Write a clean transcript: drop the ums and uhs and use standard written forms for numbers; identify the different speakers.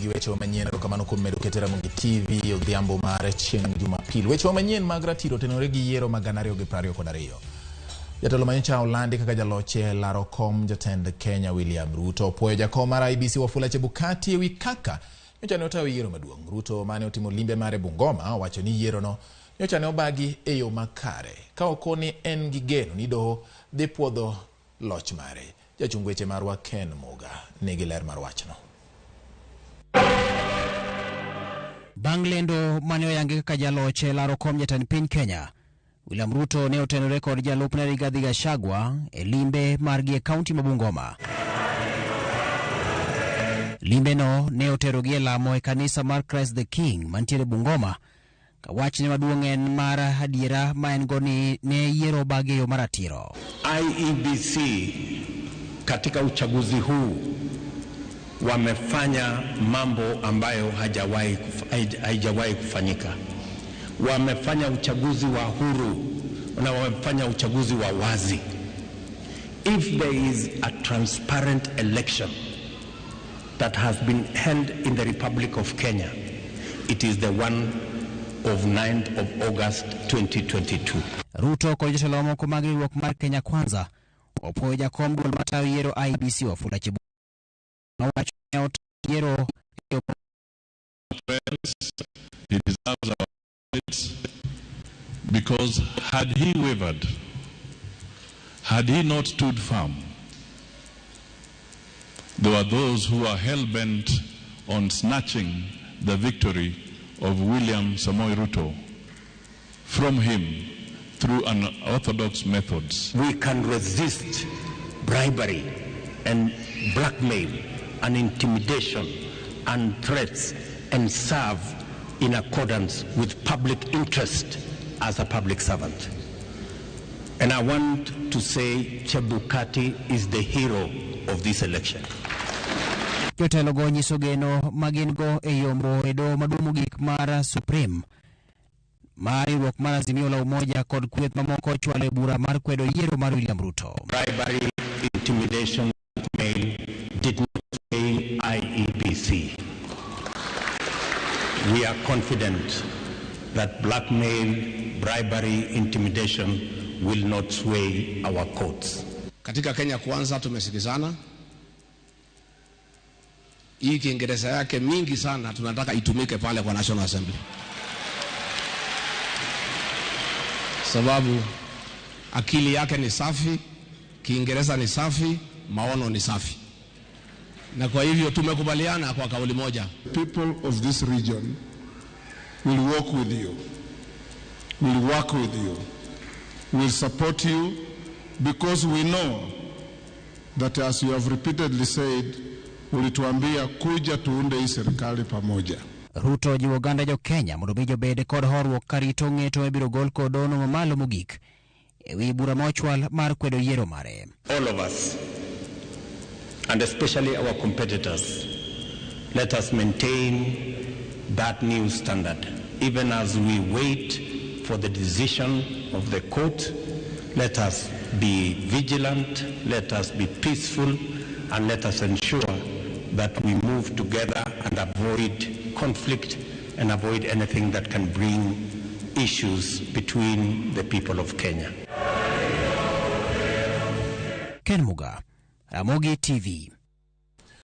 Speaker 1: gi wechewa manyien. Erokamano kuom medo keto Ramogi TV odhiambo mar chieng' Jumapil. Wechewa manyien mag ratiro otenore gi yiero mag 2022. Jatelo manyocha olandi kaka jaloch e laro kom jatend Kenya William Ruto opuoyo jakom mar IEBC Wafula Chebukati ewi kaka nyocha ne otayo yiero maduong'. Ruto mane otimo limbe mare Bungoma owacho ni yierono nyocha ne obagi e yo makare ka okoni en gi geno ni doho dhi puodho loch mare. Jachung weche marwa Ken Muga nigi ler mar wachno.
Speaker 2: Bang' lendo mane oyangi kaka jaloch e laro kom jatend piny Kenya, William Ruto ne otenore kod jalupne Rigathi Gachagua e limbe margi e kaunti ma Bungoma. Limbeno ne oterogi e lamo e kanisa mar Christ the King mantiere Bungoma, ka wachne maduong' en mar adiera ma en go ni ne yiero obagi e yo maratiro.
Speaker 3: IEBC katika uchaguzi huu wamefanya mambo ambayo haijawahi kufanyika. Wamefanya uchaguzi wa huru na wamefanya uchaguzi wa wazi. If there is a transparent election that has been held in the Republic of Kenya, it is the one of 9th of August 2022.
Speaker 2: Ruto kod jotelo mamoko mag riwruok mar Kenya Kwanza opuoyo jakom duol matayo yiero IEBC Wafula Chebukati nowacho ni otayo yiero e yo
Speaker 4: Friends, he deserves our credit because had he wavered, had he not stood firm, there were those who were hell-bent on snatching the victory of William Samoei Ruto from him through unorthodox methods.
Speaker 3: We can resist bribery and blackmail and intimidation and threats and serve in accordance with public interest as a public servant. And I want to say Chebukati is the hero of this election.
Speaker 2: Jotelo go nyiso geno ma gin go e yombo e doho maduong' mogik mar Supreme mar riwruok mar Azimio la Umoja kod kweth mamoko ochwalo e bura mar kwedo yiero mar William Ruto.
Speaker 3: Bribery, intimidation, blackmail did not fail IEBC. We are confident that blackmail, bribery, intimidation will not sway our courts.
Speaker 5: Katika Kenya Kwanza tumesikizana. Hii Kiingereza yake mingi sana tunataka itumike pale kwa National Assembly, sababu akili yake ni safi, Kiingereza ni safi, maono ni safi, na kwa hivyo tumekubaliana kwa kauli moja.
Speaker 6: People of this region will walk with you, will work with you, will support you, because we know that as you have repeatedly said, ulituambia kuja tuunde hii serikali pamoja.
Speaker 2: Ruto jiwo oganda jo Kenya mondo mi jobed kod horuok karito ng'eto mibiro gol kod dono mamalo mogik e wi bura mochwal mar kwedo yiero mare.
Speaker 3: All of us, and especially our competitors, let us maintain that new standard. Even as we wait for the decision of the court, let us be vigilant, let us be peaceful, and let us ensure that we move together and avoid conflict and avoid anything that can bring issues between the people of Kenya.
Speaker 2: Ken Muga, Ramogi TV.